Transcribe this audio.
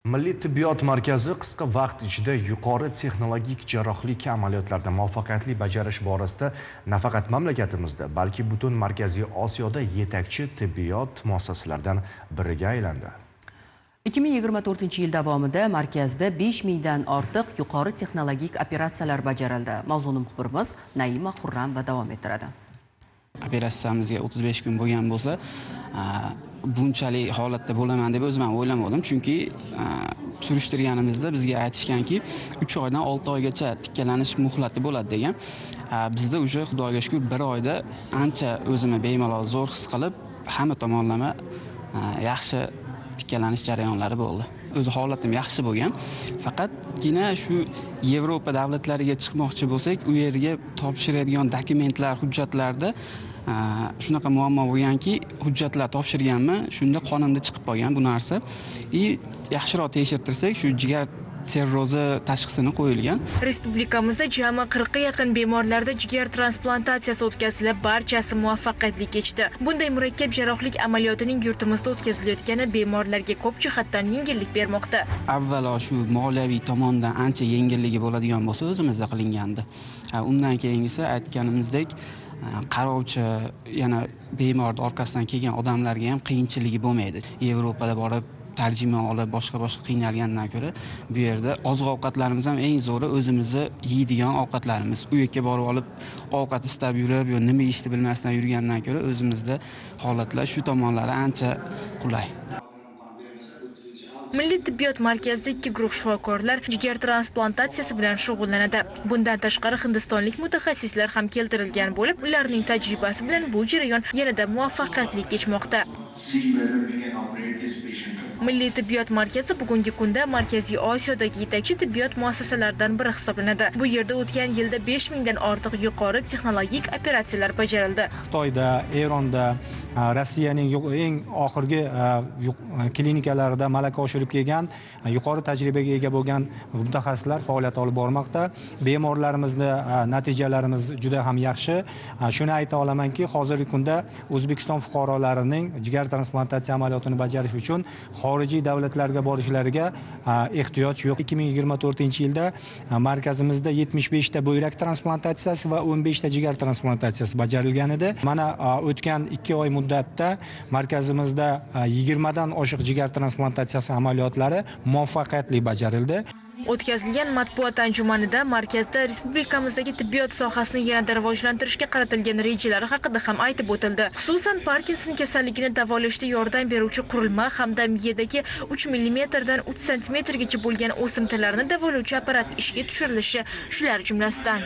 Milliy tibbiyot markazi qisqa vaqt ichida yuqori texnologik jarrohlik amaliyotlarini muvaffaqiyatli bajarish borasida nafaqat mamlakatimizda, balki butun Markaziy Osiyoda yetakchi tibbiyot muassasalaridan biriga aylandi. 2024-yil davomida markazda 5000 dan ortiq yuqori texnologik operatsiyalar bajarildi. Mavzuni muxbirimiz Naima Xurramova davom ettiradi. Operatsiyamizga 35 kun bo'lgan bo'lsa, bunchalik holatda bo'laman deb o'zim ham o'ylamadim, chunki surishtirganimizda bizga aytishganki 3 oydan 6 oygacha tikkalanish muhlati bo'ladi degan. Bizda уже Xudoga shukr 1 oyda ancha o'zimni bemalol zo'r his qilib, hamma tomonlama yaxshi tikkalanish jarayonlari bo'ldi. O'zi holatim yaxshi bo'lgan. Faqatgina shu Yevropa davlatlariga chiqmoqchi bo'lsak, u yerga topshiradigan dokumentlar, hujjatlarda shunaqa muammo bo'lganki, hujjatlar topshirganman, shunda qonimda chiqib qolgan bu narsa. Yaxshiroq tekshirtirsak, shu jigar sirrozi tashxisini qo'yilgan. Respublikamizda jami 40 ga yaqin bemorlarda jigar transplantatsiyasi o'tkazilib, barchasi muvaffaqiyatli kechdi. Bunday murakkab jarrohlik amaliyotining yurtimizda o'tkazilayotgani bemorlarga ko'p jihatdan yengillik bermoqda. Avvalo shu moliyaviy tomondan ancha yengilligi bo'ladigan bo'lsa o'zimizda qilingandi. Undan keyingisi aytganimizdek, qarovchi yana bemorning orqasidan kelgan odamlarga ham qiyinchiligi bo'lmaydi. Yevropada borib tarjima olib boshqa qiynalgandan ko'ra bu yerda oziq ovqatlarimiz ham eng zo'ri o'zimizni yeydigan ovqatlarimiz. U yerga borib olib ovqat istab yurib yo nima yeyishni bilmasdan yurgandan ko'ra o'zimizda holatlar shu tomonlari ancha qulay. Milliy tibbiyot markazida 2 guruh shifokorlar jigar transplantatsiyasi bilan shug'ullanadi. Bundan tashqari hindistonlik mutaxassislar ham keltirilgan bo'lib, ularning tajribasi bilan bu jarayon yanada muvaffaqiyatli kechmoqda. Milliy tibbiyot markazi bugungi kunda Markaziy Osiyodagi yetakchi tibbiyot muassasalaridan biri hisoblanadi. Bu yerda o'tgan yilda 5000 dan ortiq yuqori texnologik operatsiyalar bajarildi. Xitoyda, Eronda, Rossiyaning eng oxirgi klinikalarida malaka oshirib kelgan, yuqori tajribaga ega bo'lgan mutaxassislar faoliyat olib bormoqda. Bemorlarimizni natijalarimiz juda ham yaxshi. Shuni ayta olamanki, hozirgi kunda O'zbekiston fuqarolarining jigar transplantatsiya amaliyotini bajarish uchun xorijiy davlatlarga borishlariga ehtiyoj yo'q. 2024-yilda markazimizda 75 ta buyrak transplantatsiyasi va 15 ta jigar transplantatsiyasi bajarilgan edi. Mana o'tgan 2 oy muddatda markazimizda 20 dan oshiq jigar transplantatsiyasi amaliyotlari muvaffaqiyatli bajarildi. O'tkazilgan matbuot anjumanida markazda respublikamizdagi tibbiyot sohasini yanada rivojlantirishga qaratilgan rejalar haqida ham aytib o'tildi. Xususan, Parkinson kasalligini davolashda yordam beruvchi qurilma hamda miyadagi 3 millimetrdan 3 santimetrgacha bo'lgan o'simtalarni davolovchi apparat ishga tushirilishi shular jumlasidan.